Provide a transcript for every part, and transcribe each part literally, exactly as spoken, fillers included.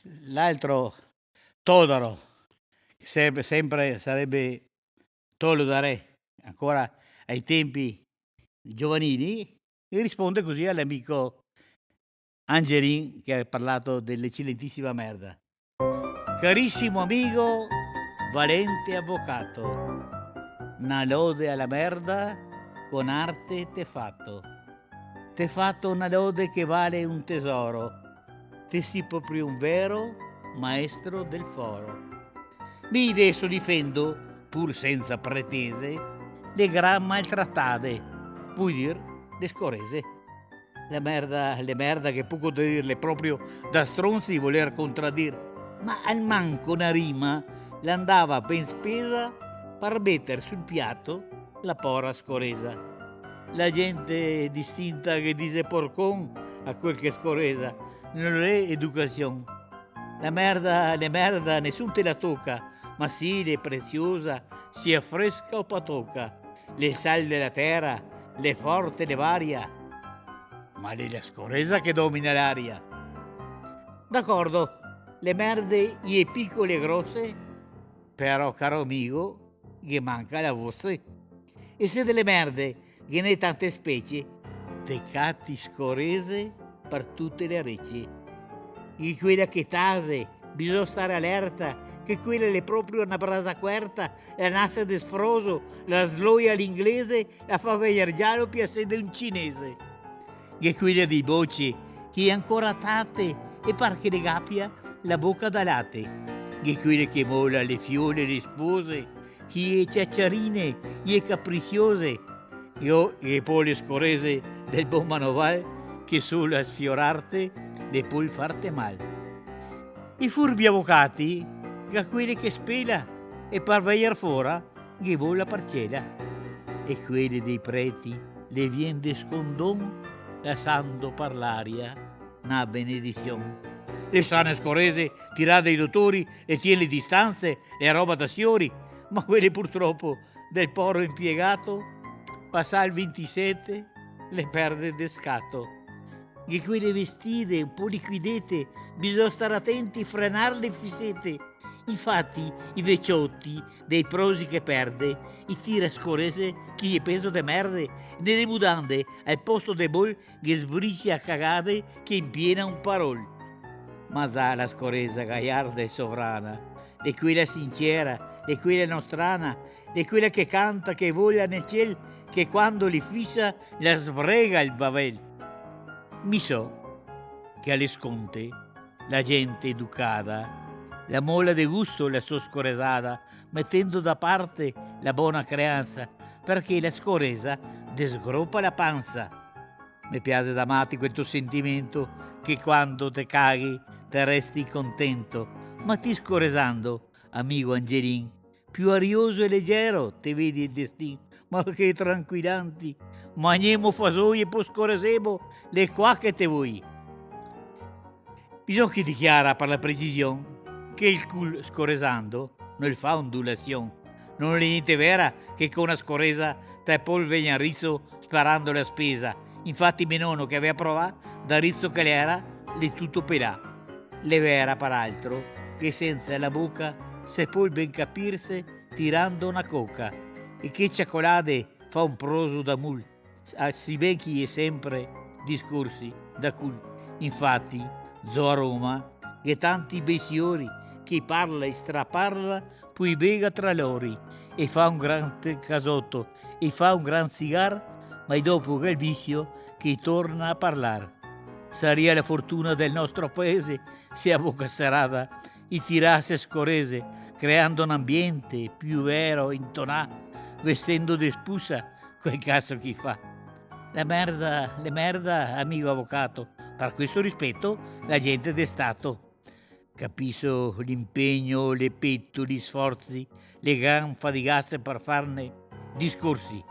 L'altro Todaro, che sarebbe, sempre sarebbe Tolo da Re, ancora ai tempi giovanili, e risponde così all'amico Angelin, che ha parlato dell'eccellentissima merda. Carissimo amico, valente avvocato, na lode alla merda con arte t'è fato. T'è fato na lode che vale un tesoro, te si proprio un vero maestro del foro. Mi deso difendo, pur senza pretese, le gran maltratade, vui dir le scorese. La merda, le merda che poco da dir, l'è proprio da stronzi voler contradir, ma almanco na rima l'andava ben spesa par meter sul piato la pora scoresa. La gente distinta che dixe porcon a quel che scoresa, no l'è educasion. La merda, le merda, nesun te la toca, ma sì l'è preziosa, sia fresca o patoca. L'è sal de la tera, l'è forte, l'è varia, ma l'è la scoresa che domina l'aria. D'acordo, le merde i è picole e grose, però, caro amigo, ghe manca la vose. E se de le merde ghe n'è tante specie, te cati scorese par tute le rece. Ghe quela che tase, bisogna stare alerta, che quela l'è proprio na brasa cuerta, la nase de sfroso, la sloia a l'inglese, la fa vegner gialo piasè de un cinese. Ghe quela dei boce, che i è ancora tate, e par che le gapia la boca da late. Ghe quela che mola le fiole e le spose, che i è ciaciarine, i è capriciose. Ghe po' le scorese del bon manoval, che solo a sfiorarte le pol farte mal. I furbi avocati, ghe quele che spela, e par vegner fora, ghe vol la parcela. E quele dei preti le vien de scondon, lasando par l'aria na benedision. Le sane scorese, tirà dai dotori, le tien le distanze, le roba da siori, ma quele purtropo del poro impiegato, pasà el vintisete, le perde de scato. Ghe quele vestide, un po' liquidete, bisogna star atenti, frenar le fisete. Infati, i vecioti, dei prosi che perde, i tira scorese che i è peso de merde, ne le mudande, al posto de bol, ghe sbrisia cagade che impiena un parol. Ma za la scoresa gaiarda e sovrana, l'è quela sincera, l'è quela nostrana, l'è quela che canta, che vola nel ciel, che quando li fisa la sbrega el bavel. Mi so che a le sconte la gente educada la mola de gusto la so scoresada, metendo da parte la bona creansa, parché la scoresa desgropa la pansa. Me piase da mati quel to sentimento, che quando te caghi te resti contento. Ma ti scoresando, amigo Angelin, più arioso e legero te vedi el destin. Ma che tranquilanti! Magnemo fasoie, po' scoresemo, l'è qua che te voi. Bisogna che dichiara par la precision che el cul scoresando no el fa ondulasion. No l'è gnente vera che co na scoresa te pol vegner riso sparando la spesa. Infati me nono che avea provà, da riso che l'era, l'è tuto pelà. L'è vera, par altro, che senza la boca se pol ben capirse tirando na coca, e che ciacolade fa un proso da mul, a-, si ben che i è sempre discorsi da cul. Infati, zo a Roma, ghe tanti bei siori che i parla e straparla, poi bega tra lori, e fa un gran te-, casoto, e fa un gran cigar, ma i dopo ghe el visio che i torna a parlar. Saria la fortuna del nostro paese se a boca serada i tirase scorese, creando un ambiente più vero, intonà, vestendo de spusa quel caso che i fa. La merda, le merda, amigo avocato, par questo rispeto, la gente de Stato. Capiso l'impegno, le peto, li sforzi, le gran fadigase par farne discorsi.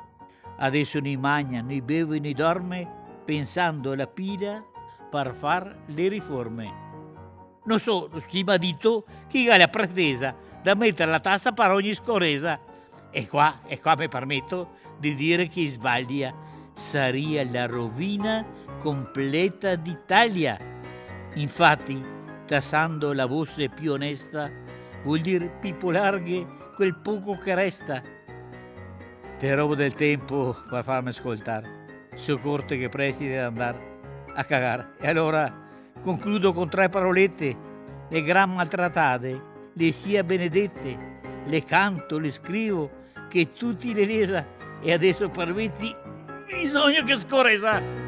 Adeso no i magna, no i beve, no i dorme, pensando a la pila par far le riforme. No so, no sti m'à dito, chi ga la pretesa da meter la tasa par ogni scoresa. E qua, e qua me permeto de dire che i sbalia, saria la rovina completa d'Italia. Infati, tasando la voce più onesta, vuol dir pipo larghe quel poco che resta. Te robo del tempo par farme scoltar. So corte che presti de andar a cagar. E alora concludo con tre parolete: le gran maltratade, le sia benedete, le canto, le scrivo, che tuti le lesa, e adeso par viti bisogna che scoresa.